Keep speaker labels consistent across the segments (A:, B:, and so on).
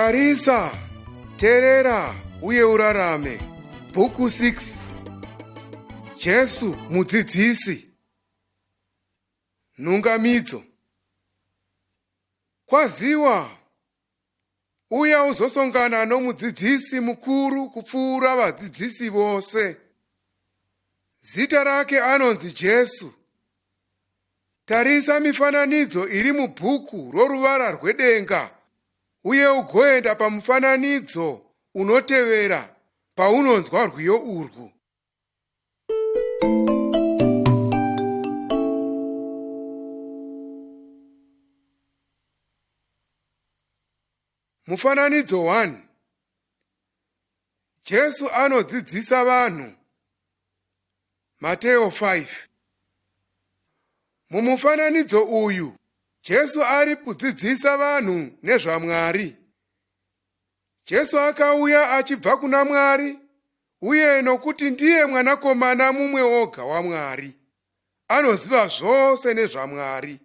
A: Tarisa, teerera uye urarame. Bhuku 6. Jesu mudzidzisi. Nhungamidzo. Kwaziwa! Uya uzosongana nomudzidzisi mukuru kupfuura vadzidzisi vose. Zita rake anonzi Jesu. Tarisa mifananidzo iri mubhuku roruvara rwedenga uye ugoenda pamufananidzo unotevera paunonzwa rwiyo urwu. Mufananidzo 1 Jesu anodzidzisa vanhu Mateo 5 Mumufananidzo uyu Jesu ari kudzidzisa vanhu nezvaMwari. Jesu akauya achibva kuna Mwari uye nokuti ndiye mwanakomana mumwe oga waMwari, anoziva zvose nezvaMwari.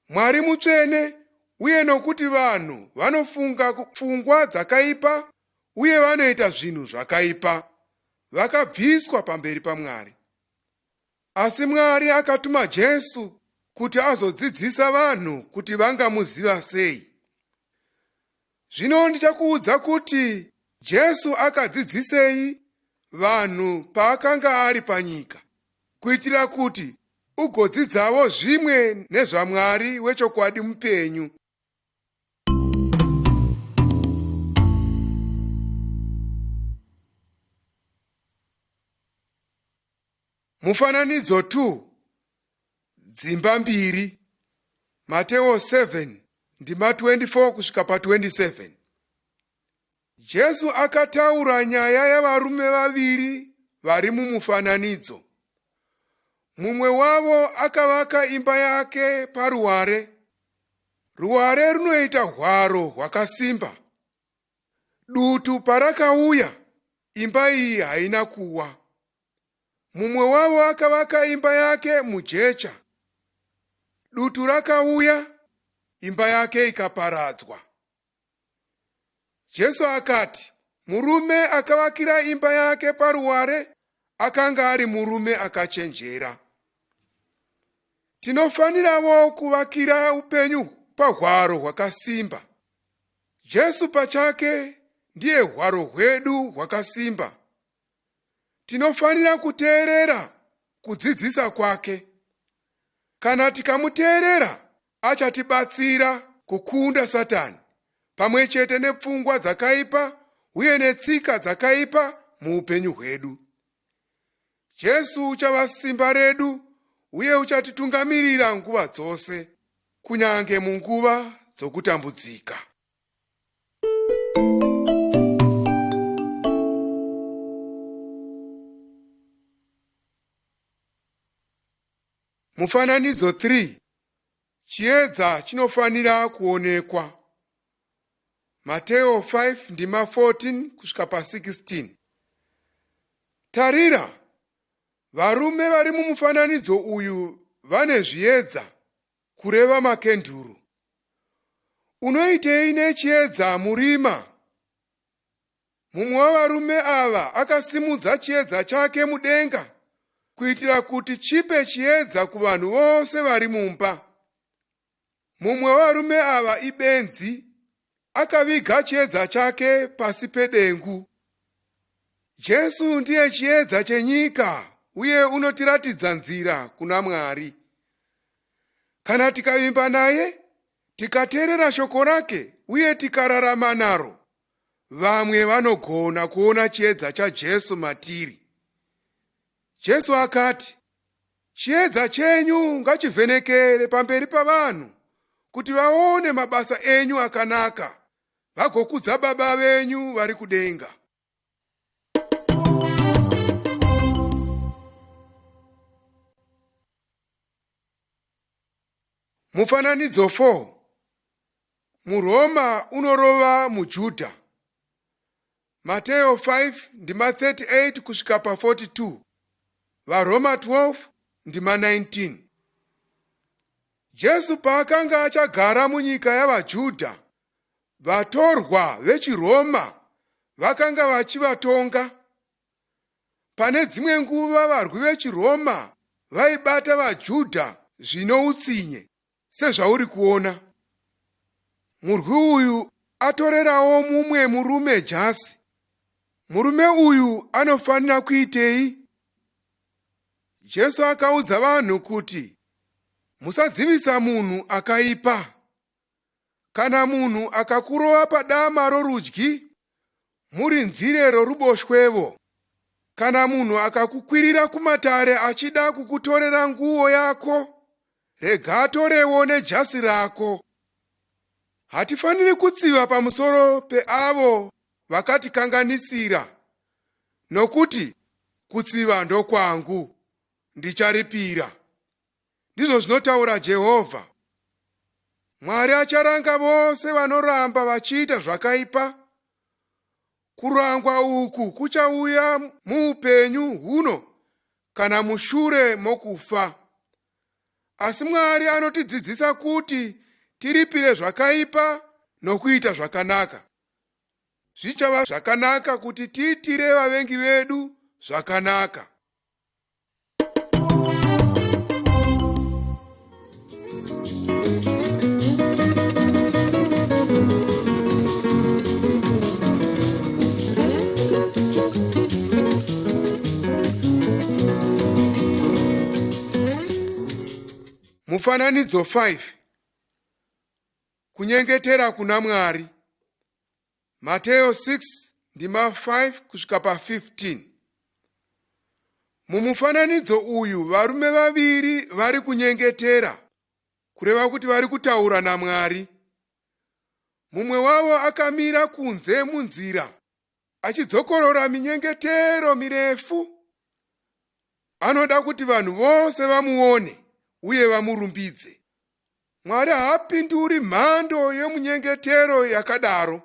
A: Mwari mutsvene uye nokuti vanhu vanofunga pfungwa dzakaipa uye vanoita zvinhu zvakaipa, vakabviswa pamberi paMwari. Asi Mwari akatuma Jesu kuti azodzidzisa vanhu kuti vangamuziva sei. Zvino ndichakuudza kuti Jesu akadzidzisei vanhu paakanga ari panyika, kuitira kuti ugodzidzawo zvimwe nezvaMwari wechokwadi mupenyu. Mufananidzo 2 Dzimba mbiri Mateo 7 ndima 24 kusvika pa 27 Jesu akataura nyaya yavarume vaviri vari mumufananidzo. Mumwe wavo akavaka imba yake paruware. Ruware runoita hwaro hwakasimba. Dutu parakauya, imba iyi haina kuwa. Mumwe wavo akavaka imba yake mujecha. Dutu rakauya, imba yake ikaparadzwa. Jesu akati, Murume akavakira imba yake paruware akanga ari murume akachenjera. Tinofanirawo kuvakira upenyu pahwaro hwakasimba. Jesu pachake ndiye hwaro hwedu hwakasimba. Tinofanira kuteerera kudzidzisa kwake. Kana tikamuteerera, achatibatsira kukunda Satani pamwe chete nepfungwa dzakaipa uye netsika dzakaipa muupenyu hwedu. Jesu uchava simba redu uye uchatitungamirira nguva dzose, kunyange munguva dzokutambudzika. Mufananidzo 3 Chiedza chinofanira kuonekwa. Mateo 5 ndima 14 kusvika pa 16. Tarira, varume vari mumufananidzo uyu vane zviedza, kureva makenduru. Unoitei nechiedza murima? Mumwe wavarume ava akasimudza chiedza chake mudenga kuitira kuti chipe chiedza kuvanhu vose vari mumba. Mumwe wavarume ava ibenzi, akaviga chiedza chake pasi pedengu. Jesu ndiye chiedza chenyika uye unotiratidza nzira kuna Mwari. Kana tikavimba naye, tikateerera shoko rake uye tikararama naro, vamwe vanogona kuona chiedza chaJesu matiri. Jesu akati, Chiedza chenyu ngachivhenekere pamberi pavanhu kuti vaone mabasa enyu akanaka vagokudza Baba venyu vari kudenga. Mufananidzo 4 MuRoma unorova muJudha. Mateo 5 ndima 38 kusvika pa 42, VaRoma 12 ndima 19. Jesu paakanga achagara munyika yavaJudha, Vatorwa vechiRoma vakanga vachivatonga. Pane dzimwe nguva varwi vechiRoma vaibata vaJudha zvino utsinye sezvauri kuona. Murwi uyu atorerawo mumwe murume jasi. Murume uyu anofanira kuitei? Jesu akaudza vanhu kuti, Musadzivisa munhu akaipa. Kana munhu akakurova padama rorudyi, murinzire roruboshwevo. Kana munhu akakukwirira kumatare achida kukutorera nguo yako, rega atorewo nejasi rako. Hatifaniri kutsiva pamusoro peavo vakatikanganisira, nokuti kutsiva ndokwangu, ndicharipira. Ndizvo zvinotaura Jehovha. Mwari acharanga vose vanoramba vachiita zvakaipa. Kurangwa uku kuchauya muupenyu huno kana mushure mokufa. Asi Mwari anotidzidzisa kuti tiripire zvakaipa nokuita zvakanaka. Zvichava zvakanaka kuti tiitire vavengi vedu zvakanaka. Mufananidzo 5 Kunyengetera kuna Mwari. Mateo 6 ndima 5 kusvika pa 15. Mumufananidzo uyu varume vaviri vari kunyengetera, kureva kuti vari kutaura naMwari. Mumwe wavo akamira kunze munzira achidzokorora minyengetero mirefu. Anoda kuti vanhu vose vamuone uye vamurumbidze. Mwari haapinduri mhando yemunyengetero yakadaro.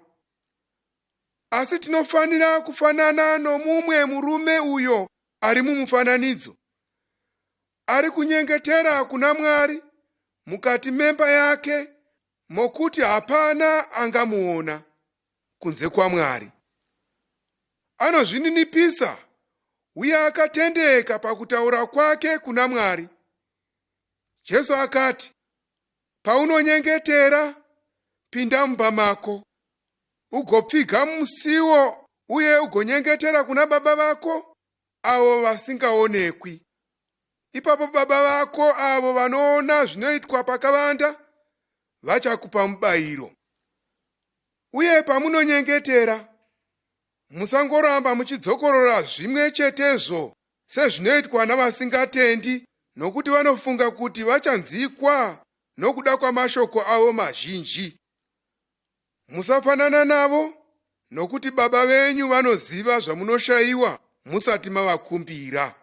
A: Asi tinofanira kufanana nomumwe murume uyo ari mumufananidzo. Ari kunyengetera kuna Mwari mukati memba yake mokuti hapana angamuona kunze kwaMwari. Anozvininipisa uye akatendeka pakutaura kwake kuna Mwari. Jesu akati, Paunonyengetera, pinda mumba mako, ugopfiga musiwo uye ugonyengetera kuna Baba vako avo vasingaonekwi. Ipapo Baba vako avo vanoona zvinoitwa pakavanda vachakupa mubayiro. Uye pamunonyengetera, Musangoramba muchidzokorora zvimwe chetezvo sezvinoitwa navasingatendi nokuti vanofunga kuti vachanzikwa nokuda kwamashoko avo mazhinji. Musafanana navo nokuti Baba venyu vanoziva zvamunoshayiwa musati mavakumbira.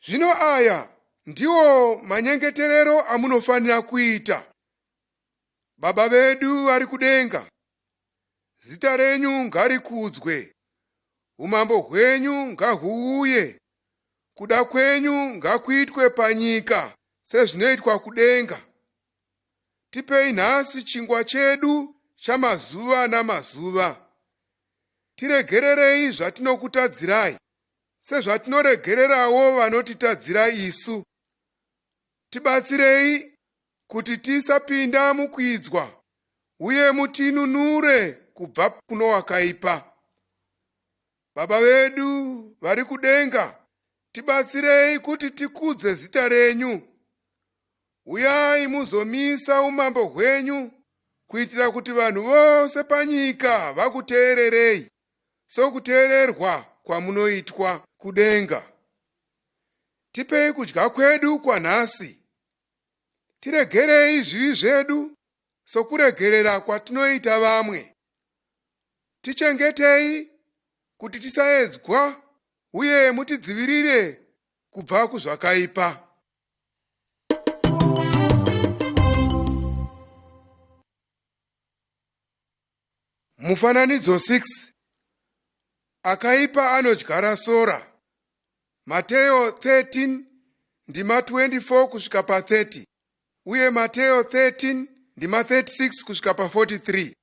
A: Zvino aya ndiwo manyengeterero amunofanira kuita. Baba vedu vari kudenga, Zita renyu ngarikudzwe, umambo hwenyu ngahuuye, kuda kwenyu ngakuitwe panyika sezvinoitwa kudenga. Tipei nhasi chingwa chedu chamazuva namazuva. Tiregererei zvatinokutadzirai, sezvatinoregererawo vanotitadzira isu. Tibatsirei kuti tisapinda mukuidzwa uye mutinunure kubva kuno wakaipa. Baba vedu vari kudenga, tibatsirei kuti tikudze zita renyu. Uyai muzomisa umambo hwenyu kuitira kuti vanhu vose panyika vakuteererei sokuteererwa kwamunoitwa kudenga. Tipei kudya kwedu kwanhasi. Tiregerei zvivi zvedu sokuregerera kwatinoita vamwe. Tichengetei kuti tisaedzwa uye mutidzivirire kubva kuzvakaipa. Mufananidzo 6 Akaipa anodyara sora. Mateo 13 ndima 24 kusvika pa 30 uye Mateo 13 ndima 36 kusvika pa 43.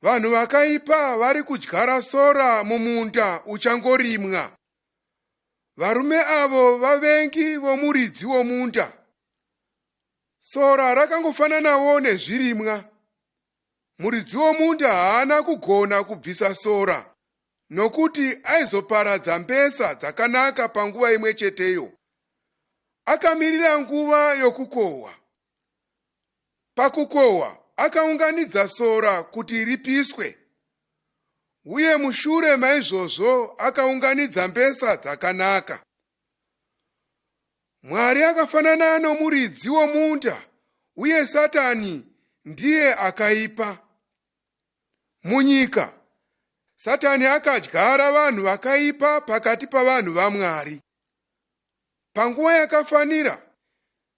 A: Vanhu vakaipa vari kudyara sora mumunda uchangorimwa. Varume avo vavengi vomuridzi womunda. Sora rakangofananawo nezvirimwa. Muridzi womunda haana kugona kubvisa sora nokuti aizoparadza mbesa dzakanaka panguva imwe cheteyo. Akamirira nguva yokukohwa. Pakukohwa akaunganidza sora kuti ripiswe, uye mushure maizvozvo akaunganidza mbesa dzakanaka. Mwari akafanana nomuridzi womunda uye Satani ndiye akaipa. Munyika, Satani akadyara vanhu vakaipa pakati pavanhu vaMwari. Panguva yakafanira,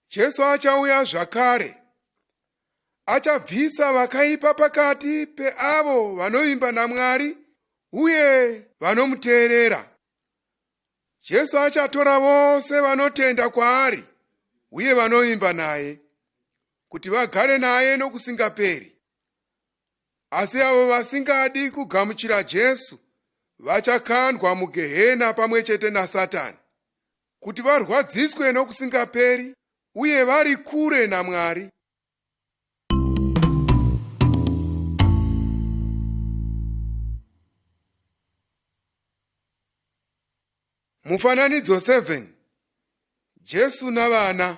A: Jesu achauya zvakare. Achabvisa vakaipa pakati peavo vanovimba naMwari uye vanomuteerera. Jesu achatora vose vanotenda kwaari uye vanovimba naye kuti vagare naye nokusingaperi. Asi avo vasingadi kugamuchira Jesu vachakandwa mugehena pamwe chete naSatani kuti varwadziswe nokusingaperi uye vari kure naMwari. Mufananidzo 7 Jesu navana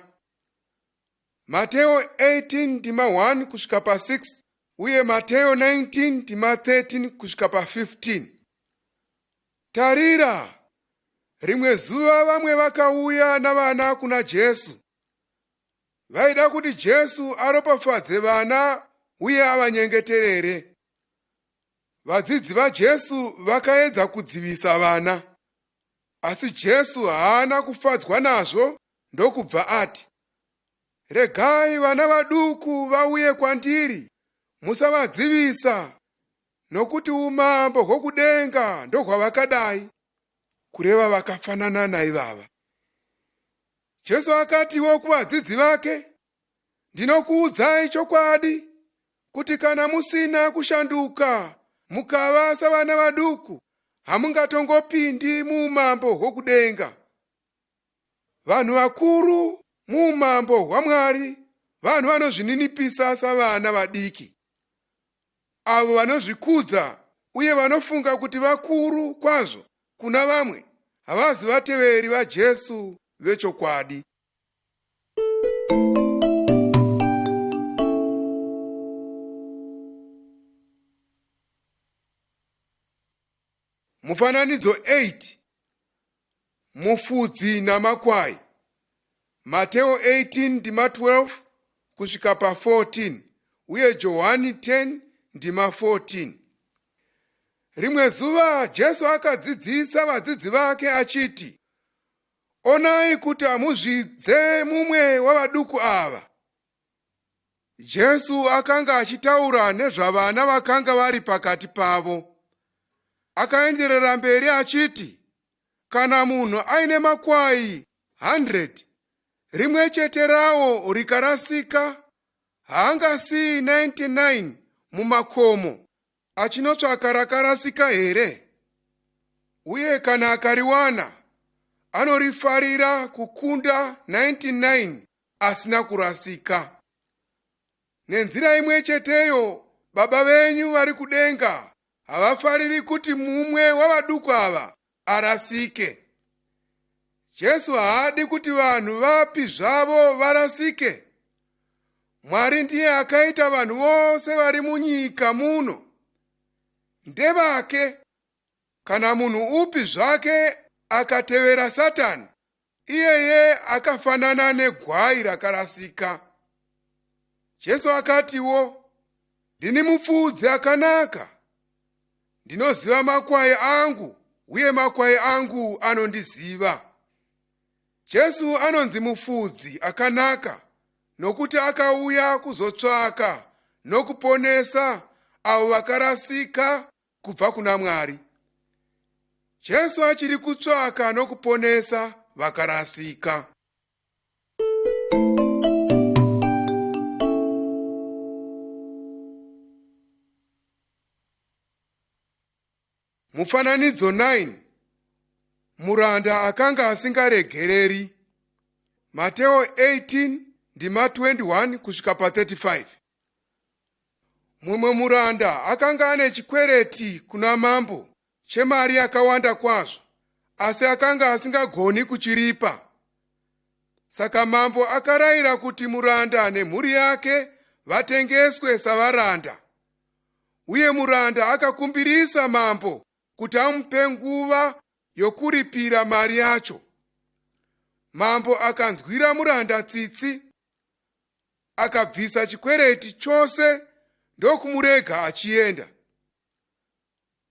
A: Mateo 18 ndima 1 kusvika pa 6 uye Mateo 19 ndima 13 kusvika pa 15. Tarira, rimwe zuva vamwe vakauya navana kuna Jesu. Vaida kuti Jesu aropafadze vana uye avanyengeterere. Vadzidzi vaJesu vakaedza kudzivisa vana, asi Jesu haana kufadzwa nazvo ndokubva ati, Regai vana vaduku vauye kwandiri, musavadzivisa, nokuti umambo hwokudenga ndohwavakadai, kureva vakafanana naivava. Jesu akatiwo kuvadzidzi vake, Ndinokuudzai chokwadi kuti kana musina kushanduka mukava savana vaduku, hamungatongopindi muumambo hwokudenga. Vanhu vakuru muumambo hwaMwari vanhu vanozvininipisa savana vadiki, avo vanozvikudza uye vanofunga kuti vakuru kwazvo kuna vamwe havazi vateveri vaJesu vechokwadi. Mufananidzo 8 Mufudzi namakwai Mateo 18 ndima 12 kusvika pa 14 uye Johani 10 ndima 14. Rimwe zuva Jesu akadzidzisa vadzidzi vake achiti, Onai kuti hamuzvidze mumwe wavaduku ava. Jesu akanga achitaura nezvavana vakanga vari pakati pavo. Akaenderera mberi achiti, Kana munhu aine makwai 100, rimwe chete rawo rikarasika, haangasiyi 99 mumakomo achinotsvaka rakarasika here? Uye kana akariwana, anorifarira kukunda 99 asina kurasika. Nenzira imwe cheteyo, Baba venyu vari kudenga havafariri kuti mumwe wavaduku ava arasike. Jesu haadi kuti vanhu vapi zvavo varasike. Mwari ndiye akaita vanhu vose vari munyika muno. Ndevake. Kana munhu upi zvake akatevera Satani, iyeye akafanana negwai rakarasika. Jesu akatiwo, Ndini mufudzi akanaka. Ndinoziva makwai angu uye makwai angu anondiziva. Jesu anonzi mufudzi akanaka nokuti akauya kuzotsvaka nokuponesa avo vakarasika kubva kuna Mwari. Jesu achiri kutsvaka nokuponesa vakarasika. Mufananidzo 9 Muranda akanga asingaregereri. Mateo 18 ndima 21 kusvika pa 35. Mumwe muranda akanga ane chikwereti kuna mambo chemari yakawanda kwazvo, asi akanga asingagoni kuchiripa. Saka mambo akarayira kuti muranda nemhuri yake vatengeswe savaranda. Uye muranda akakumbirisa mambo kuti amupe nguva yokuripira mari yacho. Mambo akanzwira muranda tsitsi, akabvisa chikwereti chose ndokumurega achienda.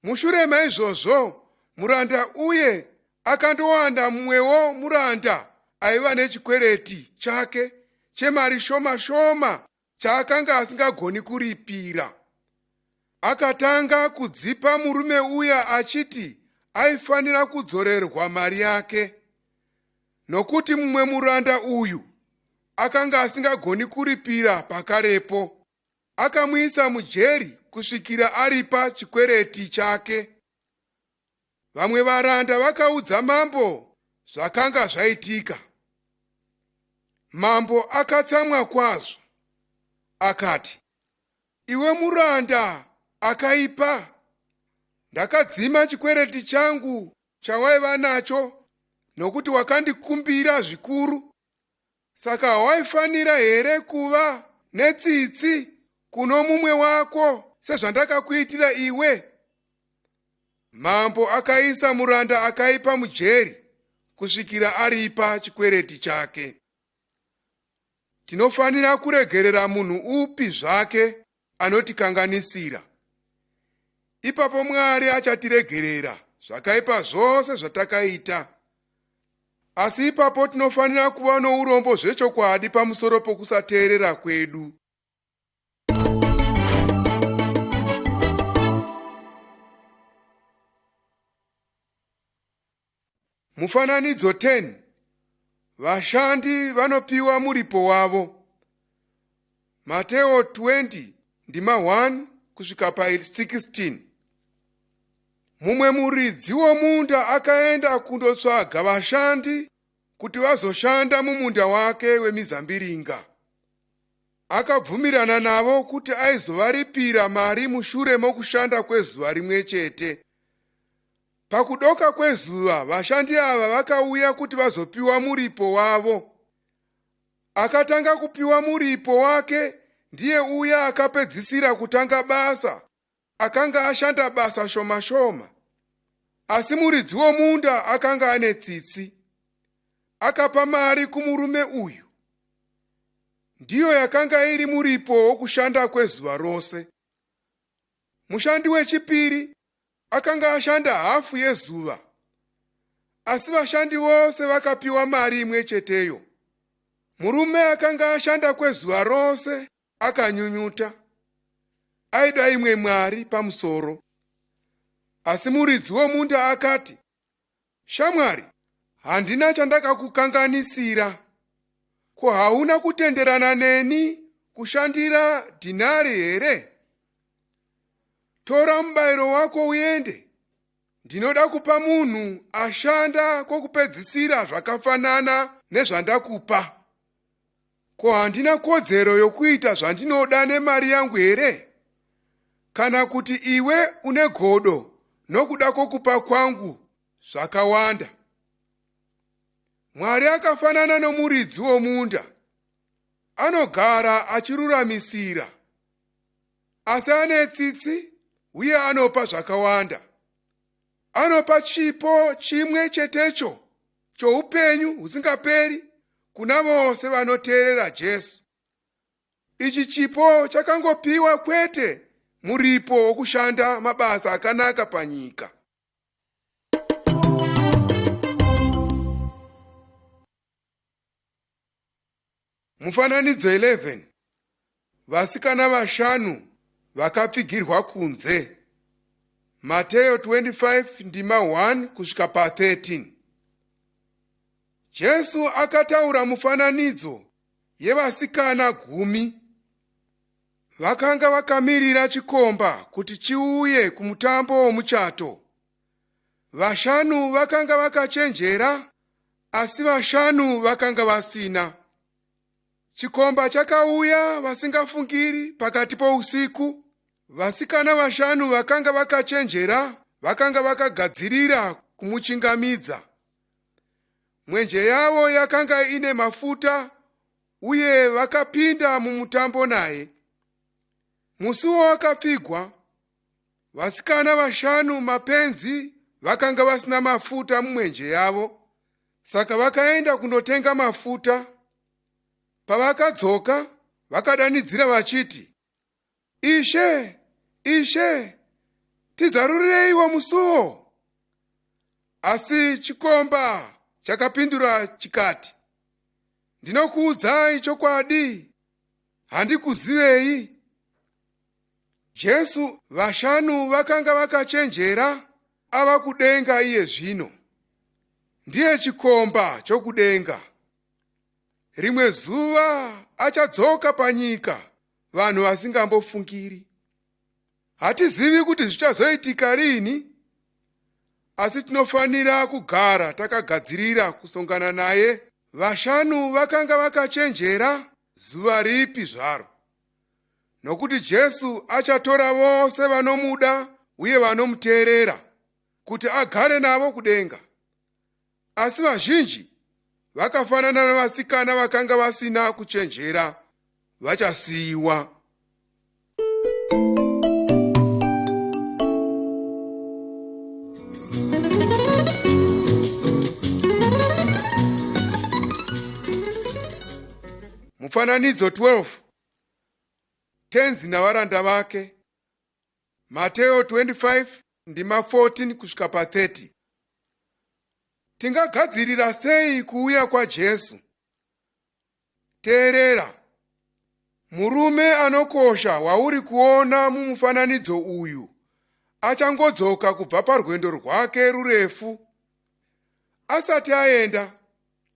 A: Mushure maizvozvo muranda uye akandowana mumwewo muranda aiva nechikwereti chake chemari shoma shoma chaakanga asingagoni kuripira. Akatanga kudzipa murume uya achiti aifanira kudzorerwa mari yake nokuti mumwe muranda uyu akanga asingagoni kuripira pakarepo. Akamuisa mujeri kusvikira aripa chikwereti chake. Vamwe varanda vakaudza mambo zvakanga zvaitika. Mambo akatsamwa kwazvo akati, Iwe muranda akaipa, ndakadzima chikwereti changu chawaiva nacho nokuti wakandikumbira zvikuru. Saka hawaifanira here kuva netsitsi kuno mumwe wako sezvandakakuitira iwe? Mambo akaisa muranda akaipa mujeri kusvikira aripa chikwereti chake. Tinofanira kuregerera munhu upi zvake anotikanganisira. Ipapo Mwari achatiregerera zvakaipa zvose zvatakaita. Asi ipapo tinofanira kuva nourombo zvechokwadi pamusoro pokusateerera kwedu. Mufananidzo 10 Vashandi vanopiwa muripo wavo. Mateo 20 ndima 1 kusvika pa 16. Mumwe muridzi womunda akaenda kundotsvaga vashandi kuti vazoshanda mumunda wake wemizambiringa. Akabvumirana navo kuti aizovaripira mari mushure mokushanda kwezuva rimwe chete. Pakudoka kwezuva vashandi ava vakauya kuti vazopiwa muripo wavo. Akatanga kupiwa muripo wake ndiye uya akapedzisira kutanga basa, akanga ashanda basa shoma shoma. Asi muridzi womunda akanga ane tsitsi. Akapa mari kumurume uyu. Ndiyo yakanga iri muripo wokushanda kwezuva rose. Mushandi wechipiri akanga ashanda hafu yezuva, asi vashandi vose vakapiwa mari imwe cheteyo. Murume akanga ashanda kwezuva rose akanyunyuta. Aida imwe mari pamusoro. Asi muridzi womunda akati, Shamwari, handina chandakakukanganisira. Ko hauna kutenderana neni kushandira dhinari here? Tora mubayiro wako uende. Ndinoda kupa munhu ashanda kwokupedzisira zvakafanana nezvandakupa. Ko handina kodzero yokuita zvandinoda nemari yangu here? Kana kuti iwe une godo nokuda kwokupa kwangu zvakawanda? Mwari akafanana nomuridzi womunda. Anogara achiruramisira, asi ane tsitsi uye anopa zvakawanda. Anopa chipo chimwe chetecho choupenyu husingaperi kuna vose vanoteerera Jesu. Ichi chipo chakangopiwa kwete muripo wokushanda mabasa akanaka panyika. Mufananidzo 11 Vasikana vashanu vakapfigirwa kunze. Mateo 25 ndima 1 kusvika pa 13. Jesu akataura mufananidzo yevasikana gumi vakanga vakamirira chikomba kuti chiuye kumutambo womuchato. Vashanu vakanga vakachenjera, asi vashanu vakanga vasina. Chikomba chakauya vasingafungiri pakati pousiku. Vasikana vashanu vakanga vakachenjera vakanga vakagadzirira kumuchingamidza. Mwenje yavo yakanga ine mafuta uye vakapinda mumutambo naye. Musuwo wakapfigwa. Vasikana vashanu mapenzi vakanga vasina mafuta mumwenje yavo, saka vakaenda kundotenga mafuta. Pavakadzoka vakadanidzira vachiti, Ishe, Ishe, tizarurireiwo musuwo. Asi chikomba chakapindura chikati, Ndinokuudzai chokwadi, handikuzivei. Jesu vashanu vakanga vakachenjera ava kudenga iye zvino. Ndiye chikomba chokudenga. Rimwe zuva achadzoka panyika vanhu vasingambofungiri. Hatizivi kuti zvichazoitika rini, asi tinofanira kugara takagadzirira kusongana naye. Vashanu vakanga vakachenjera zuva ripi zvaro, nokuti Jesu achatora vose vanomuda uye vanomuteerera kuti agare navo kudenga. Asi vazhinji vakafanana navasikana vakanga vasina kuchenjera vachasiyiwa. Mufananidzo 12 Tenzi navaranda vake Mateo 25 ndima 14 kusvika pa 30. Tingagadzirira sei kuuya kwaJesu? Teerera. Murume anokosha wauri kuona mumufananidzo uyu achangodzoka kubva parwendo rwake rurefu. Asati aenda,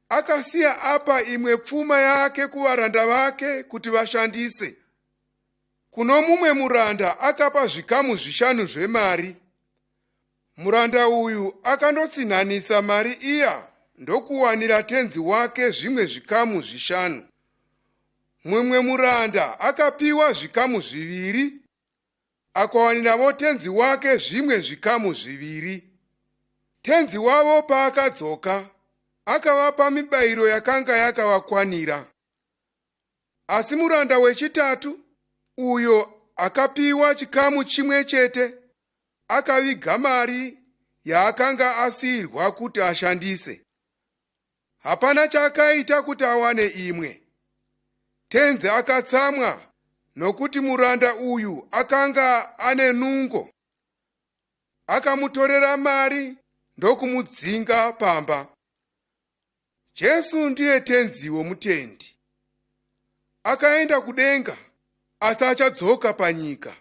A: akasiya apa imwe pfuma yake kuvaranda vake kuti vashandise. Kuno mumwe muranda akapa zvikamu zvishanu zvemari. Muranda uyu akandotsinhanisa mari iya ndokuwanira tenzi wake zvimwe zvikamu zvishanu. Mumwe muranda akapiwa zvikamu zviviri akawaniravo tenzi wake zvimwe zvikamu zviviri. Tenzi wavo paakadzoka, akavapa mibayiro yakanga yakavakwanira. Asi muranda wechitatu, uyo akapiwa chikamu chimwe chete, akaviga mari yaakanga asiirwa kuti ashandise. Hapana chaakaita kuti awane imwe. Tenzi akatsamwa nokuti muranda uyu akanga ane nungo. Akamutorera mari ndokumudzinga pamba. Jesu ndiye tenzi womutendi. Akaenda kudenga asi achadzoka panyika.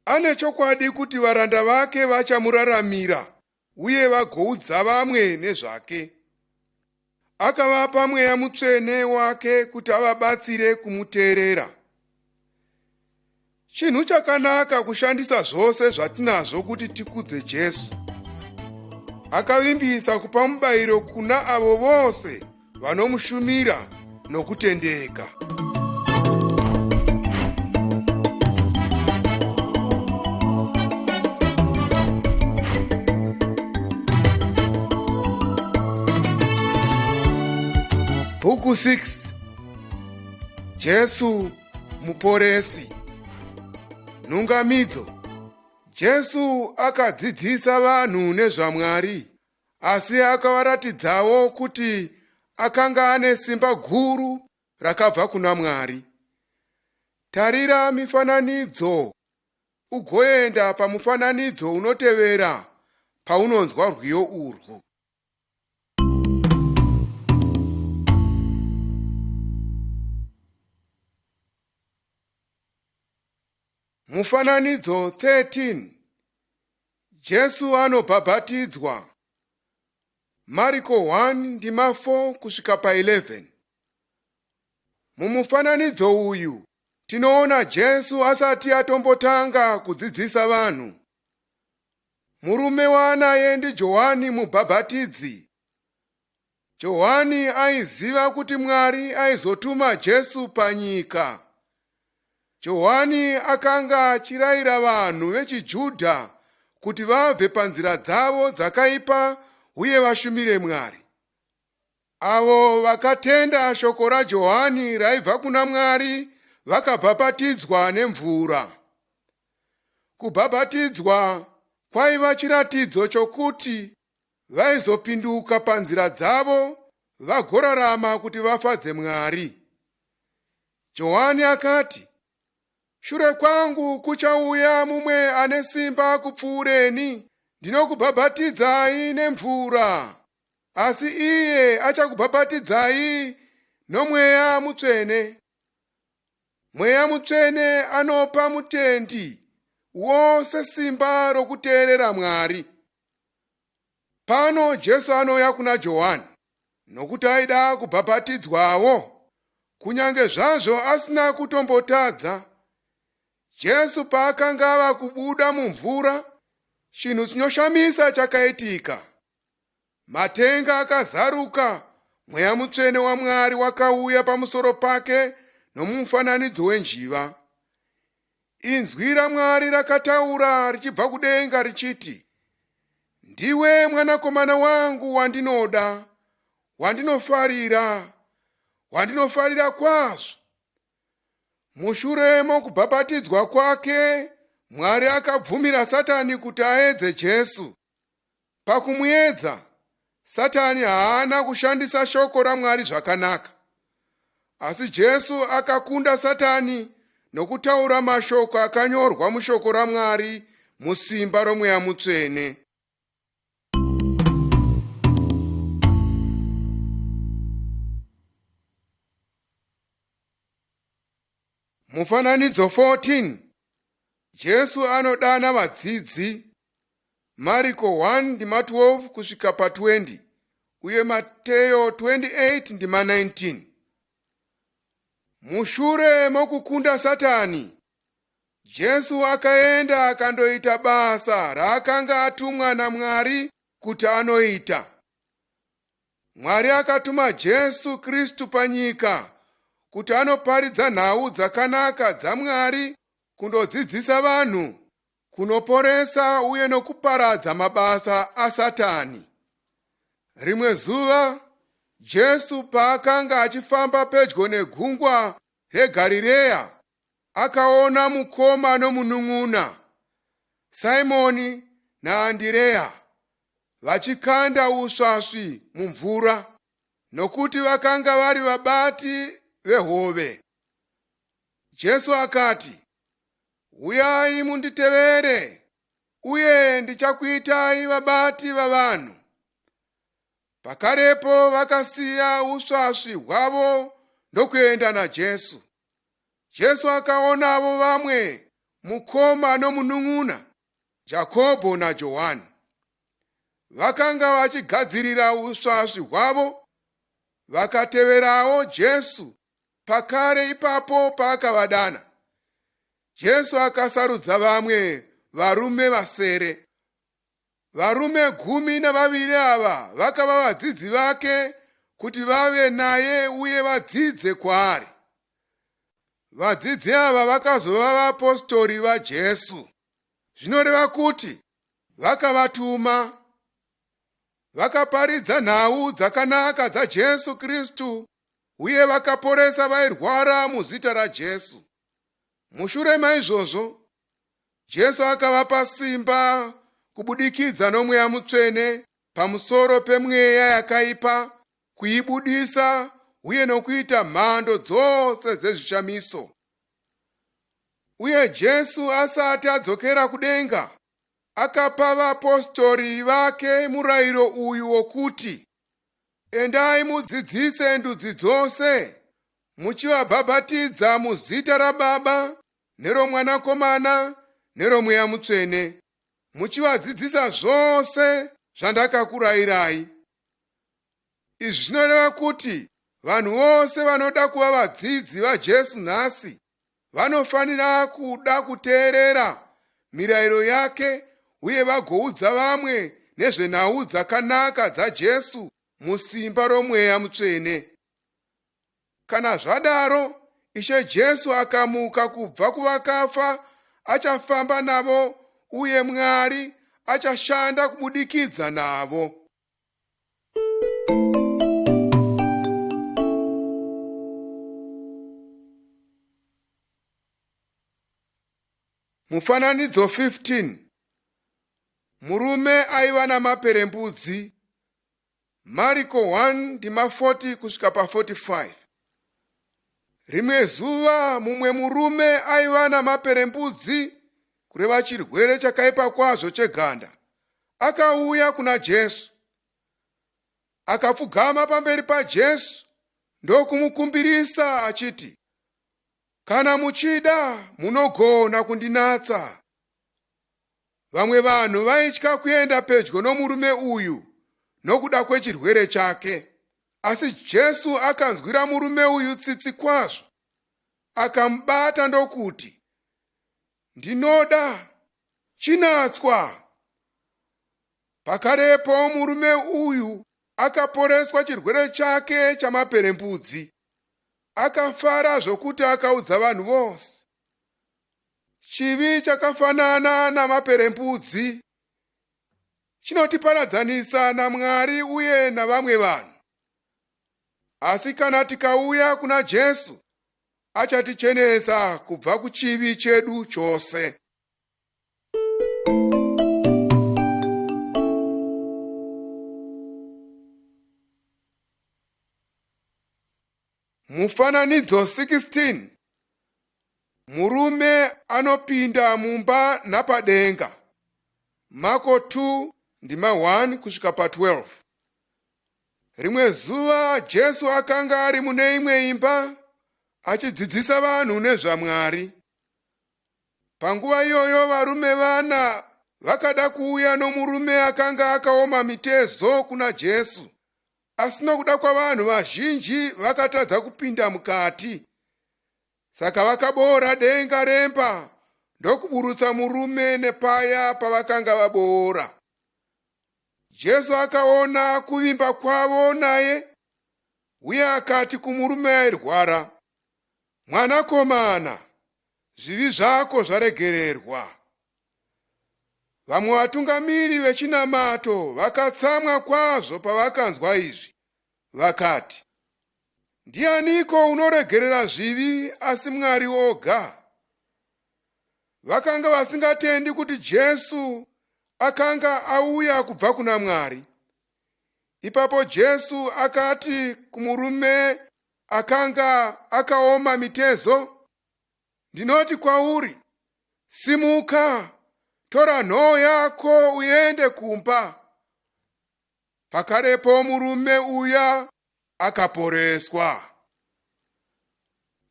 A: Ane chokwadi kuti varanda vake vachamuraramira uye vagoudza vamwe nezvake. Akavapa mweya mutsvene wake kuti avabatsire kumuteerera. Chinhu chakanaka kushandisa zvose zvatinazvo kuti tikudze Jesu. Akavimbisa kupa mubayiro kuna avo vose vanomushumira nokutendeka. Bhuku 6 Jesu Muporesi. Nhungamidzo. Jesu akadzidzisa vanhu nezvaMwari, asi akavaratidzawo kuti akanga ane simba guru rakabva kuna Mwari. Tarira mifananidzo ugoenda pamufananidzo unotevera paunonzwa rwiyo urwu. Mufananidzo 13 Jesu anobhabhatidzwa. Mariko 1 ndima 4 kusvika pa11. Mumufananidzo uyu tinoona Jesu asati atombotanga kudzidzisa vanhu. Murume waanaye ndiJohani Mubhabhatidzi. Johani aiziva kuti Mwari aizotuma Jesu panyika. Johani akanga achirayira vanhu vechiJudha kuti vabve panzira dzavo dzakaipa uye vashumire Mwari. Avo vakatenda shoko raJohani raibva kuna Mwari vakabhapatidzwa nemvura. Kubhabhatidzwa kwaiva chiratidzo chokuti vaizopinduka panzira dzavo vagorarama kuti vafadze Mwari. Johani akati, Shure kwangu kuchauya mumwe ane simba kupfuureni, ndinokubhabhatidzai nemvura, asi iye achakubhabhatidzai noMweya Mutsvene. Mweya Mutsvene anopa mutendi wose simba rokuteerera Mwari. Pano Jesu anouya kuna Johani nokuti aida kubhabhatidzwawo, kunyange zvazvo asina kutombotadza. Jesu paakanga ava kubuda mumvura, chinhu chinoshamisa chakaitika. Matenga akazaruka, Mweya Mutsvene waMwari wakauya pamusoro pake nomumufananidzo wenjiva. Inzwi raMwari rakataura richibva kudenga richiti, Ndiwe mwanakomana wangu wandinoda, wandinofarira, wandinofarira kwazvo. Mushure mokubhabhatidzwa kwake, Mwari akabvumira Satani kuti aedze Jesu. Pakumuedza, Satani haana kushandisa shoko raMwari zvakanaka. Asi Jesu akakunda Satani nokutaura mashoko akanyorwa mushoko raMwari musimba roMweya Mutsvene. Mufananidzo 14 Jesu anodana vadzidzi Mariko 1 ndima 12 kusvika pa 20 uye Mateyo 28 ndima 19. Mushure mokukunda Satani, Jesu akaenda akandoita basa raakanga atumwa naMwari kuti anoita. Mwari akatuma Jesu Kristu panyika kuti anoparidza nhau dzakanaka dzaMwari kundodzidzisa vanhu kunoporesa uye nokuparadza mabasa aSatani. Rimwe zuva Jesu paakanga achifamba pedyo negungwa reGarireya, akaona mukoma nomunun'una, Simoni naAndireya, vachikanda usvasvi mumvura, nokuti vakanga vari vabati vehove. Jesu akati, Uyai munditevere, uye ndichakuitai vabati vavanhu. Pakarepo vakasiya usvasvi hwavo ndokuenda naJesu. Jesu akaonavo vamwe mukoma nomunun'una, Jakobho naJohani. Vakanga vachigadzirira usvasvi hwavo, vakateverawo Jesu Pakare ipapo paakavadana, Jesu akasarudza vamwe varume vasere. Varume 12 ava vakava vadzidzi vake kuti vave naye uye vadzidze kwaari. Vadzidzi ava vakazova vaapostori vaJesu, zvinoreva kuti vakavatuma. Vakaparidza nhau dzakanaka dzaJesu Kristu uye vakaporesa vairwara muzita raJesu. Mushure maizvozvo, Jesu akavapa simba kubudikidza noMweya Mutsvene pamusoro pemweya yakaipa, kuibudisa uye nokuita mhando dzose dzezvishamiso. Uye Jesu asati adzokera kudenga, akapa vaapostori vake murayiro uyu wokuti, Endai mudzidzise ndudzi dzose, muchivabhabhatidza muzita raBaba neroMwanakomana neroMweya Mutsvene, muchivadzidzisa zvose zvandakakurayirai. Izvi zvinoreva kuti vanhu vose vanoda kuva vadzidzi vaJesu nhasi vanofanira kuda kuteerera mirayiro yake uye vagoudza vamwe nezvenhau dzakanaka dzaJesu musimba roMweya Mutsvene. Kana zvadaro, Ishe Jesu akamuka kubva kuvakafa achafamba navo uye Mwari achashanda kubudikidza navo. Mufananidzo 15 Murume aiva namaperembudzi Mariko 1 ndima 40 kusvika pa 45. Rimwe zuva mumwe murume aiva namaperembudzi, kureva chirwere chakaipa kwazvo cheganda, akauya kuna Jesu. Akapfugama pamberi paJesu ndokumukumbirisa achiti, Kana muchida munogona kundinatsa. Vamwe vanhu vaitya kuenda pedyo nomurume uyu nokuda kwechirwere chake. Asi Jesu akanzwira murume uyu tsitsi kwazvo. Akamubata ndokuti, Ndinoda, chinatswa! Pakarepo murume uyu akaporeswa chirwere chake chamaperembudzi. Akafara zvokuti akaudza vanhu vose. Chivi chakafanana namaperembudzi, chinotiparadzanisa naMwari uye navamwe vanhu. Asi kana tikauya kuna Jesu, achatichenesa kubva kuchivi chedu chose. Mufananidzo 16 Murume anopinda mumba napadenga. Mako 2 ndima 1 kusvika pa12. Rimwe zuva Jesu akanga ari mune imwe imba achidzidzisa vanhu nezvaMwari. Panguva iyoyo varume vana vakada kuuya nomurume akanga akaoma mitezo kuna Jesu. Asi nokuda kwavanhu vazhinji vakatadza kupinda mukati. Saka vakaboora denga remba ndokuburutsa murume nepaya pavakanga vaboora. Jesu akaona kuvimba kwavo naye uye akati kumurume airwara, Mwanakomana, zvivi zvako zvaregererwa. Vamwe vatungamiri vechinamato vakatsamwa kwazvo pavakanzwa izvi, vakati, Ndianiko unoregerera zvivi asi Mwari oga? Vakanga vasingatendi kuti Jesu akanga auya kubva kuna Mwari. Ipapo Jesu akati kumurume akanga akaoma mitezo, Ndinoti kwauri, simuka, tora nhoo yako uende kumba. Pakarepo murume uya akaporeswa.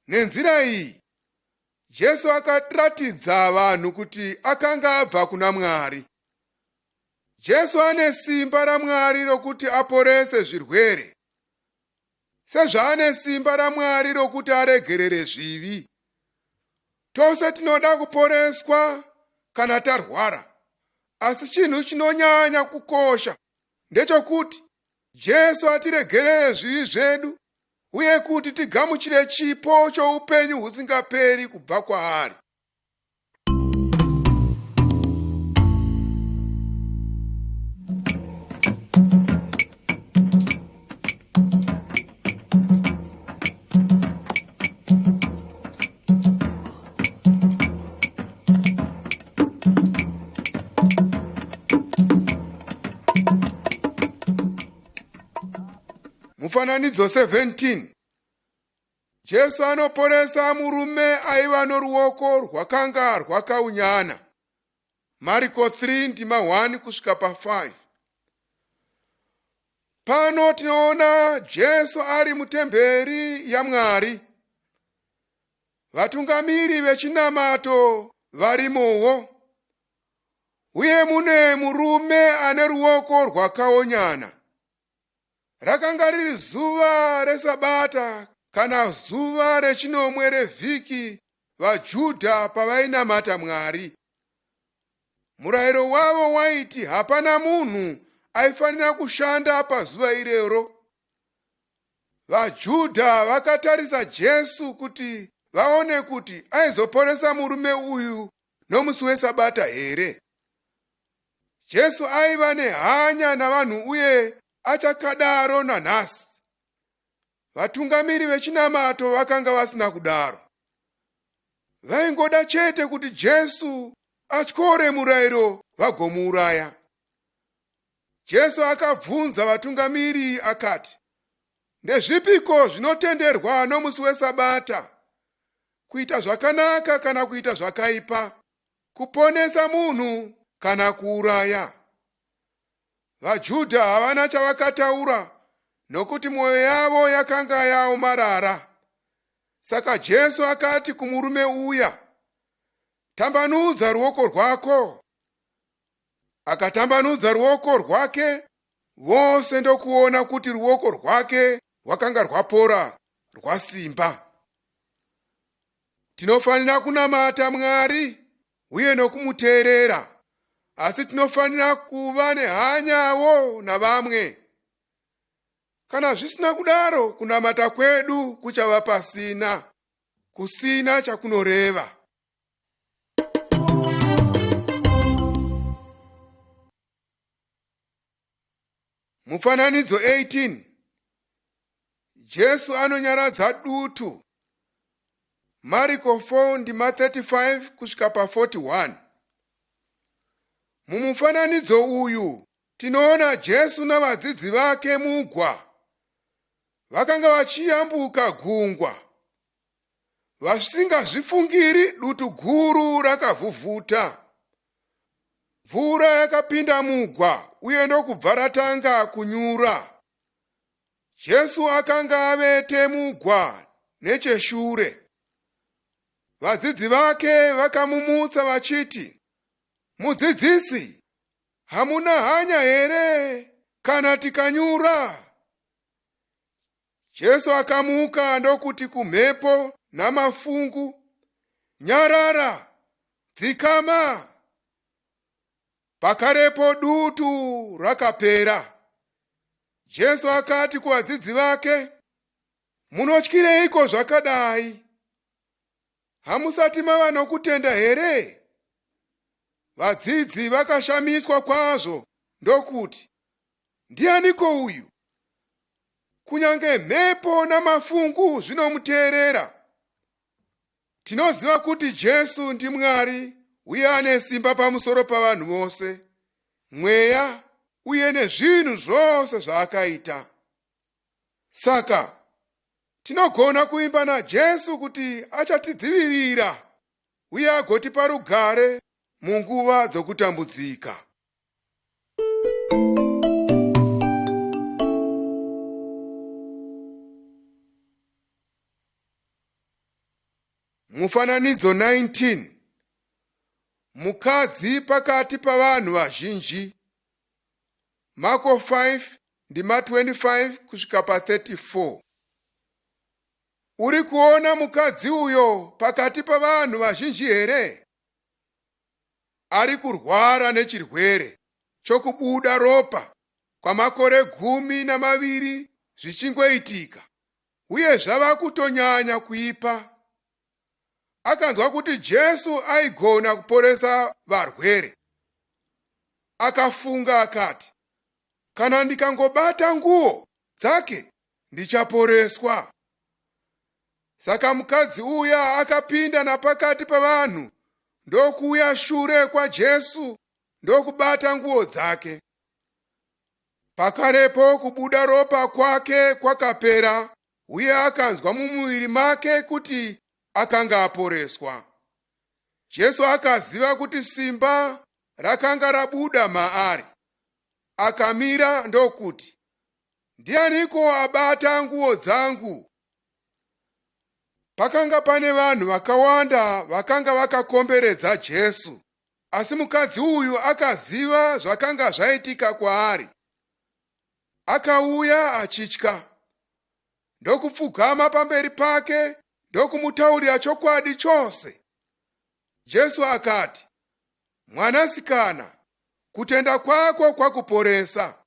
A: Nenzira iyi, Jesu akaratidza vanhu kuti akanga abva kuna Mwari. Jesu ane simba raMwari rokuti aporese zvirwere, sezvaane simba raMwari rokuti aregerere zvivi. Tose tinoda kuporeswa kana tarwara, asi chinhu chinonyanya kukosha ndechokuti Jesu atiregerere zvivi zvedu uye kuti tigamuchire chipo choupenyu husingaperi kubva kwaari. Mufananidzo 17 Jesu anoporesa murume aiva noruoko rwakanga rwakaunyana. Mariko 3 ndima 1 kusvika pa5. Pano tinoona Jesu ari mutemberi yaMwari. Vatungamiri vechinamato varimowo. Uye mune murume ane ruoko rwakaonyana. Rakanga riri zuva reSabata kana zuva rechinomwe revhiki vaJudha pavainamata Mwari. Murayiro wavo waiti hapana munhu aifanira kushanda pazuva irero. VaJudha vakatarisa Jesu kuti vaone kuti aizoporesa murume uyu nomusi weSabata here. Jesu aiva nehanya navanhu uye achakadaro nanhasi. Vatungamiri vechinamato vakanga vasina kudaro. Vaingoda chete kuti Jesu atyore murayiro vagomuuraya. Jesu akabvunza vatungamiri akati, Ndezvipiko zvinotenderwa nomusi weSabata, kuita zvakanaka kana kuita zvakaipa, kuponesa munhu kana kuuraya? VaJudha havana chavakataura nokuti mwoyo yavo yakanga yaomarara. Saka Jesu akati kumurume uya, Tambanudza ruoko rwako. Akatambanudza ruoko rwake, vose ndokuona kuti ruoko rwake rwakanga rwapora rwasimba. Tinofanira kunamata Mwari uye nokumuteerera, asi tinofanira kuva nehanyawo navamwe. Kana zvisina kudaro, kunamata kwedu kuchava pasina, kusina chakunoreva. Mufananidzo 18 Jesu anonyaradza dutu. Mariko 4 ndima 35 kusvika pa 41. Mumufananidzo uyu tinoona Jesu navadzidzi vake mugwa. Vakanga vachiyambuka gungwa. Vasingazvifungiri dutu guru rakavhuvhuta. Mvura yakapinda mugwa uye ndokubva ratanga kunyura. Jesu akanga avete mugwa necheshure. Vadzidzi vake vakamumutsa vachiti, Mudzidzisi, hamuna hanya here kana tikanyura? Jesu akamuka ndokuti kumhepo namafungu, Nyarara, dzikama! Pakarepo dutu rakapera. Jesu akati kuvadzidzi vake, Munotyireiko zvakadai? Hamusati mava nokutenda here? Vadzidzi vakashamiswa kwazvo ndokuti, Ndianiko uyu? Kunyange mhepo namafungu zvinomuteerera. Tinoziva kuti Jesu ndiMwari uye ane simba pamusoro pavanhu vose, mweya uye nezvinhu zvose zvaakaita. Saka tinogona kuvimba naJesu kuti achatidzivirira uye agotipa rugare munguva dzokutambudzika. Mufananidzo 19 Mukadzi pakati pavanhu vazhinji. Marko 5 ndima 25 kusvika pa 34. Uri kuona mukadzi uyo pakati pavanhu vazhinji here? Ari kurwara nechirwere chokubuda ropa kwamakore 12 zvichingoitika uye zvava kutonyanya kuipa. Akanzwa kuti Jesu aigona kuporesa varwere. Akafunga akati, Kana ndikangobata nguo dzake ndichaporeswa. Saka mukadzi uya akapinda napakati pavanhu ndokuuya shure kwaJesu ndokubata nguo dzake. Pakarepo kubuda ropa kwake kwakapera uye akanzwa mumuviri make kuti akanga aporeswa. Jesu akaziva kuti simba rakanga rabuda maari. Akamira ndokuti, Ndianiko abata nguo dzangu? Pakanga pane vanhu vakawanda vakanga vakakomberedza Jesu, asi mukadzi uyu akaziva zvakanga zvaitika kwaari. Akauya achitya, ndokupfugama pamberi pake ndokumutaurira chokwadi chose. Jesu akati, Mwanasikana, kutenda kwako kwakuporesa.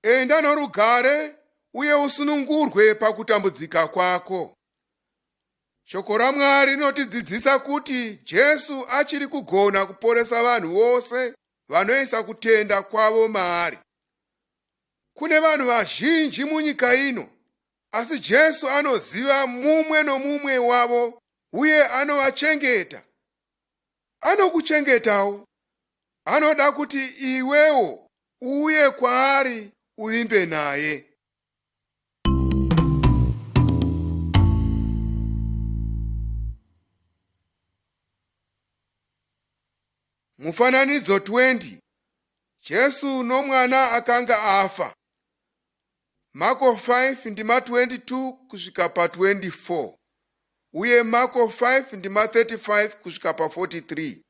A: Enda norugare uye usunungurwe pakutambudzika kwako. Shoko raMwari rinotidzidzisa kuti Jesu achiri kugona kuporesa vanhu vose vanoisa kutenda kwavo maari. Kune vanhu vazhinji munyika ino, asi Jesu anoziva mumwe nomumwe wavo uye anovachengeta. Anokuchengetawo. Anoda kuti iwewo uuye kwaari uvimbe naye. Mufananidzo 20 Jesu nomwana akanga afa. Marko 5 ndima 22 kusvika pa 24 uye Marko 5 ndima 35 kusvika pa 43.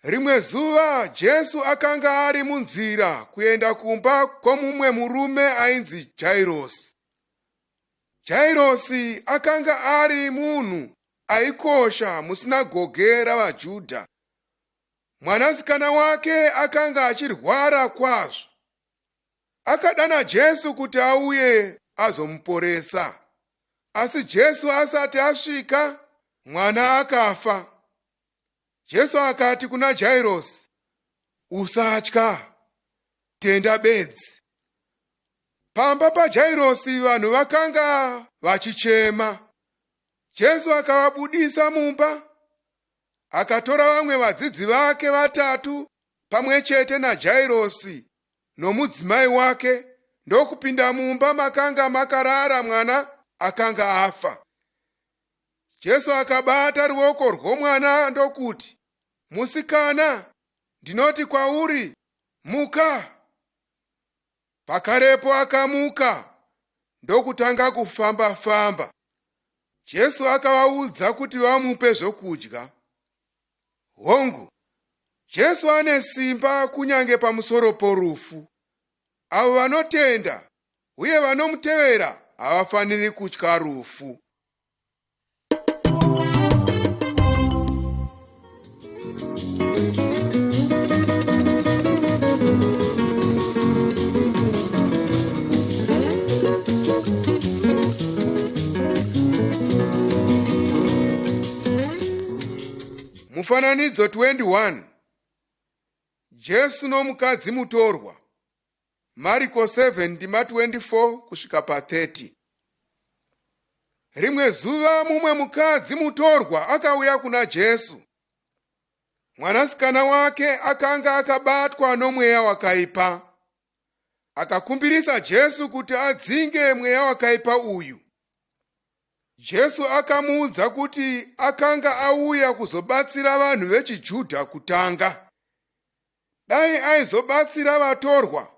A: Rimwe zuva Jesu akanga ari munzira kuenda kumba kwomumwe murume ainzi Jairosi. Jairosi akanga ari munhu aikosha musinagoge ravaJudha. Mwanasikana wake akanga achirwara kwazvo. Akadana Jesu kuti auye azomuporesa. Asi Jesu asati asvika, mwana akafa. Jesu akati kuna Jairosi, Usatya, tenda bedzi. Pamba paJairosi vanhu vakanga vachichema. Jesu akavabudisa mumba, akatora vamwe vadzidzi vake vatatu pamwe chete naJairosi nomudzimai wake ndokupinda mumba makanga makarara mwana akanga afa. Jesu akabata ruoko rwomwana ndokuti, Musikana, ndinoti kwauri, muka! Pakarepo akamuka ndokutanga kufamba-famba. Jesu akavaudza kuti vamupe zvokudya. Hongu, Jesu ane simba kunyange pamusoro porufu. Avo vanotenda uye vanomutevera havafaniri kutya rufu. Mufananidzo 21 Jesu nomukadzi mutorwa Mariko 7 ndima 24 kusvika pa 30. Rimwe zuva mumwe mukadzi mutorwa akauya kuna Jesu. Mwanasikana wake akanga akabatwa nomweya wakaipa. Akakumbirisa Jesu kuti adzinge mweya wakaipa uyu. Jesu akamuudza kuti akanga auya kuzobatsira vanhu vechiJudha kutanga. Dai aizobatsira vatorwa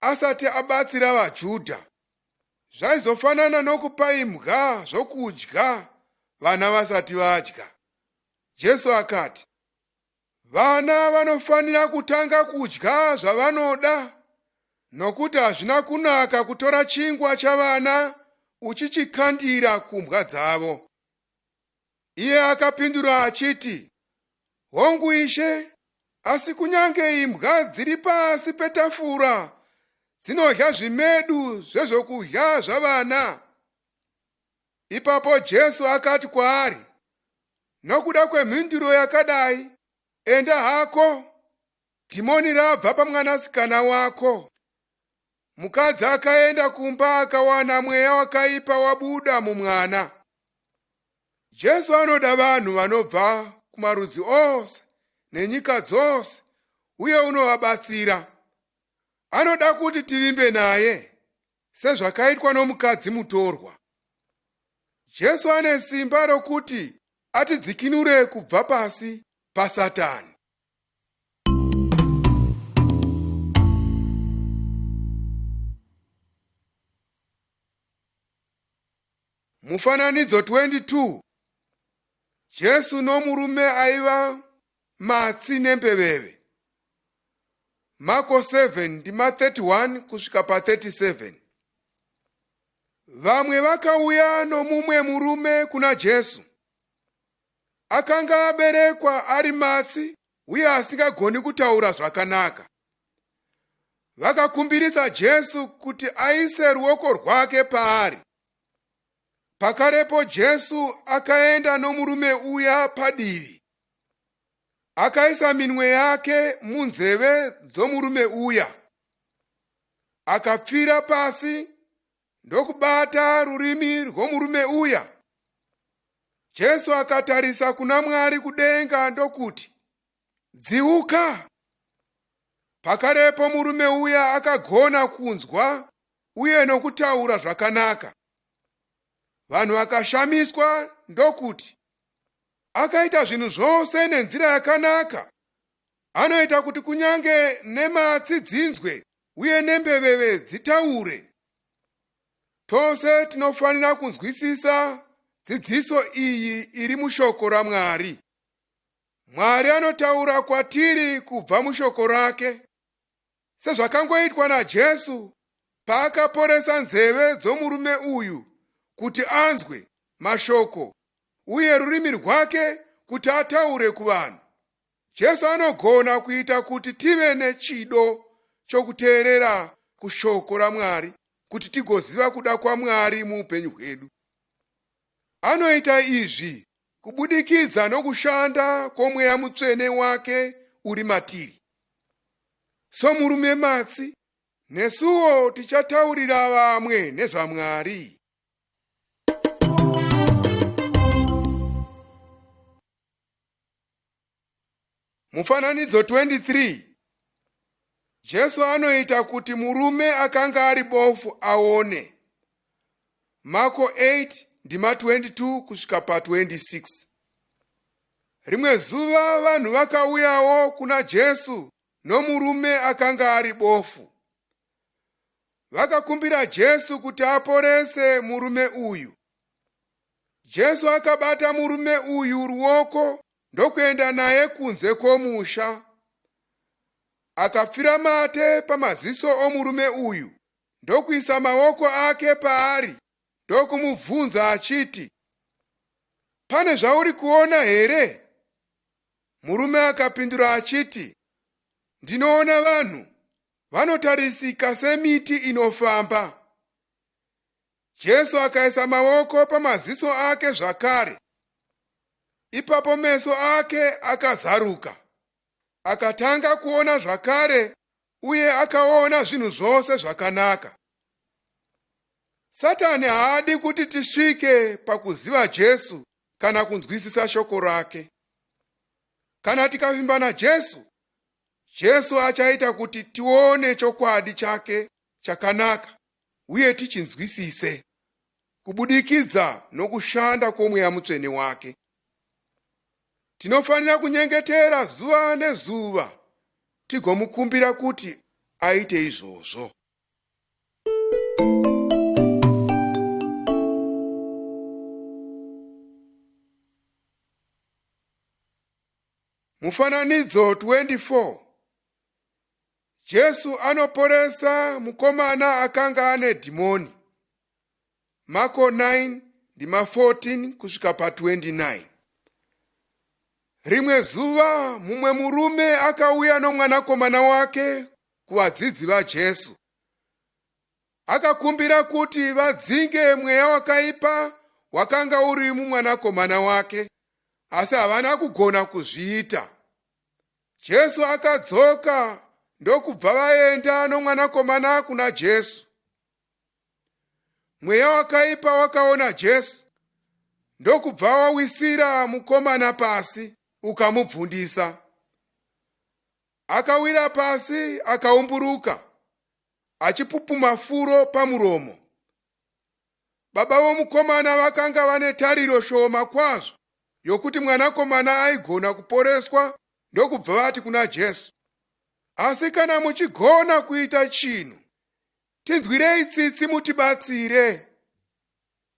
A: asati abatsira vaJudha, zvaizofanana nokupa imbwa zvokudya vana vasati vadya. Jesu akati, Vana vanofanira kutanga kudya zvavanoda, nokuti hazvina kunaka kutora chingwa chavana uchichikandira kumbwa dzavo. Iye akapindura achiti, Hongu Ishe, asi kunyange imbwa dziri pasi petafura dzinodya zvimedu zvezvokudya zvavana. Ipapo Jesu akati kwaari, Nokuda kwemhinduro yakadai, enda hako, dhimoni rabva pamwanasikana wako. Mukadzi akaenda kumba akawana mweya wakaipa wabuda mumwana. Jesu anoda vanhu vanobva kumarudzi ose nenyika dzose uye unovabatsira. Anoda kuti tivimbe naye sezvakaitwa nomukadzi mutorwa. Jesu ane simba rokuti atidzikinure kubva pasi paSatani. Mufananidzo 22 Jesu nomurume aiva matsi nembeveve. Marko 7 ndima 31 kusvika pa 37. Vamwe vakauya nomumwe murume kuna Jesu. Akanga aberekwa ari matsi uye asingagoni kutaura zvakanaka. Vakakumbirisa Jesu kuti aise ruoko rwake paari. Pakarepo Jesu akaenda nomurume uya padivi. Akaisa minwe yake munzeve dzomurume uya. Akapfira pasi ndokubata rurimi rwomurume uya. Jesu akatarisa kuna Mwari kudenga ndokuti, Dziuka! Pakarepo murume uya akagona kunzwa uye nokutaura zvakanaka. Vanhu vakashamiswa ndokuti, Akaita zvinhu zvose nenzira yakanaka. Anoita kuti kunyange nematsi dzinzwe uye nembeveve dzitaure. Tose tinofanira kunzwisisa dzidziso iyi iri mushoko raMwari. Mwari anotaura kwatiri kubva mushoko rake, sezvakangoitwa naJesu paakaporesa nzeve dzomurume uyu kuti anzwe mashoko uye rurimi rwake kuti ataure kuvanhu. Jesu anogona kuita kuti tive nechido chokuteerera kushoko raMwari kuti tigoziva kuda kwaMwari muupenyu hwedu. Anoita izvi kubudikidza nokushanda kwoMweya Mutsvene wake uri matiri. Somurume matsi, nesuwo tichataurira vamwe nezvaMwari. Mufananidzo 23 Jesu anoita kuti murume akanga ari bofu aone. Marko 8 ndima 22 kusvika pa 26. Rimwe zuva vanhu vakauyawo kuna Jesu nomurume akanga ari bofu. Vakakumbira Jesu kuti aporese murume uyu. Jesu akabata murume uyu ruoko ndokuenda naye kunze kwomusha. Akapfira mate pamaziso omurume uyu ndokuisa maoko ake paari ndokumubvunza achiti, Pane zvauri kuona here? Murume akapindura achiti, Ndinoona vanhu vanotarisika semiti inofamba. Jesu akaisa maoko pamaziso ake zvakare. Ipapo meso ake akazaruka. Akatanga kuona zvakare uye akaona zvinhu zvose zvakanaka. Satani haadi kuti tisvike pakuziva Jesu kana kunzwisisa shoko rake. Kana tikavimba naJesu, Jesu achaita kuti tione chokwadi chake chakanaka uye tichinzwisise kubudikidza nokushanda kwoMweya Mutsvene wake. Tinofanira kunyengetera zuva nezuva tigomukumbira kuti aite izvozvo. Mufananidzo 24 Jesu anoporesa mukomana akanga ane dhimoni. Marko 9 ndima 14 kusvika pa 29. Rimwe zuva mumwe murume akauya nomwanakomana wake kuvadzidzi vaJesu. Akakumbira kuti vadzinge mweya wakaipa wakanga uri mumwanakomana wake, asi havana kugona kuzviita. Jesu akadzoka ndokubva vaenda nomwanakomana kuna Jesu. Mweya wakaipa wakaona Jesu ndokubva wawisira mukomana pasi ukamubvundisa. Akawira pasi akaumburuka achipupuma furo pamuromo. Baba vomukomana vakanga vane tariro shoma kwazvo yokuti mwanakomana aigona kuporeswa ndokubva vati kuna Jesu, Asi kana muchigona kuita chinhu, tinzwirei tsitsi mutibatsire.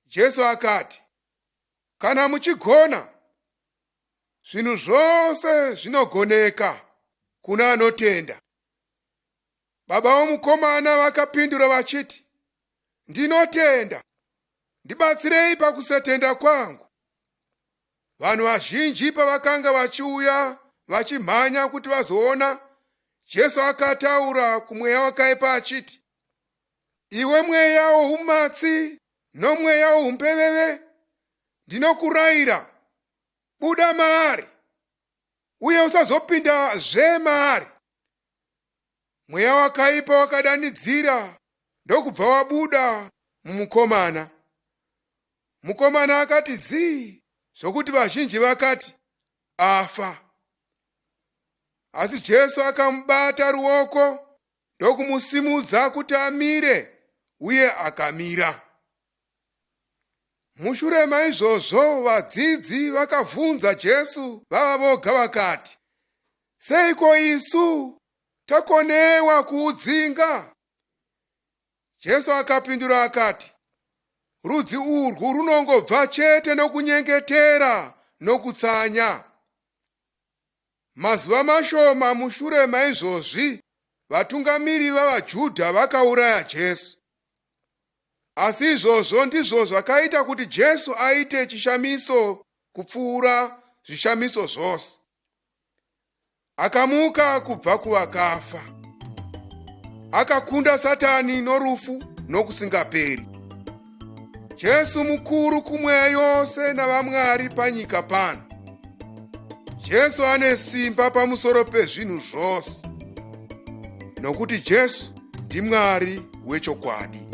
A: Jesu akati, Kana muchigona, zvinhu zvose zvinogoneka kuna anotenda. Baba vomukomana vakapindura vachiti, Ndinotenda, ndibatsirei pakusatenda kwangu. Vanhu vazhinji pavakanga vachiuya vachimhanya kuti vazoona, Jesu akataura kumweya wakaipa achiti, Iwe mweya woumatsi nomweya woumbeveve, ndinokurayira, buda maari uye usazopinda zve maari. Mweya wakaipa wakadanidzira ndokubva wabuda mumukomana. Mukomana akati zii zvokuti vazhinji vakati, Afa. Asi Jesu akamubata ruoko ndokumusimudza kuti amire uye akamira. Mushure maizvozvo vadzidzi vakavhunza Jesu vava voga vakati, Seiko isu takonewa kuudzinga? Jesu akapindura akati, Rudzi urwu runongobva chete nokunyengetera nokutsanya. Mazuva mashoma mushure maizvozvi, vatungamiri vavaJudha vakauraya Jesu. Asi izvozvo ndizvo zvakaita kuti Jesu aite chishamiso kupfuura zvishamiso zvose. Akamuka kubva kuvakafa. Akakunda Satani norufu nokusingaperi. Jesu mukuru kumweya yose navamwari panyika pano. Jesu ane simba pamusoro pezvinhu zvose, nokuti Jesu ndiMwari wechokwadi.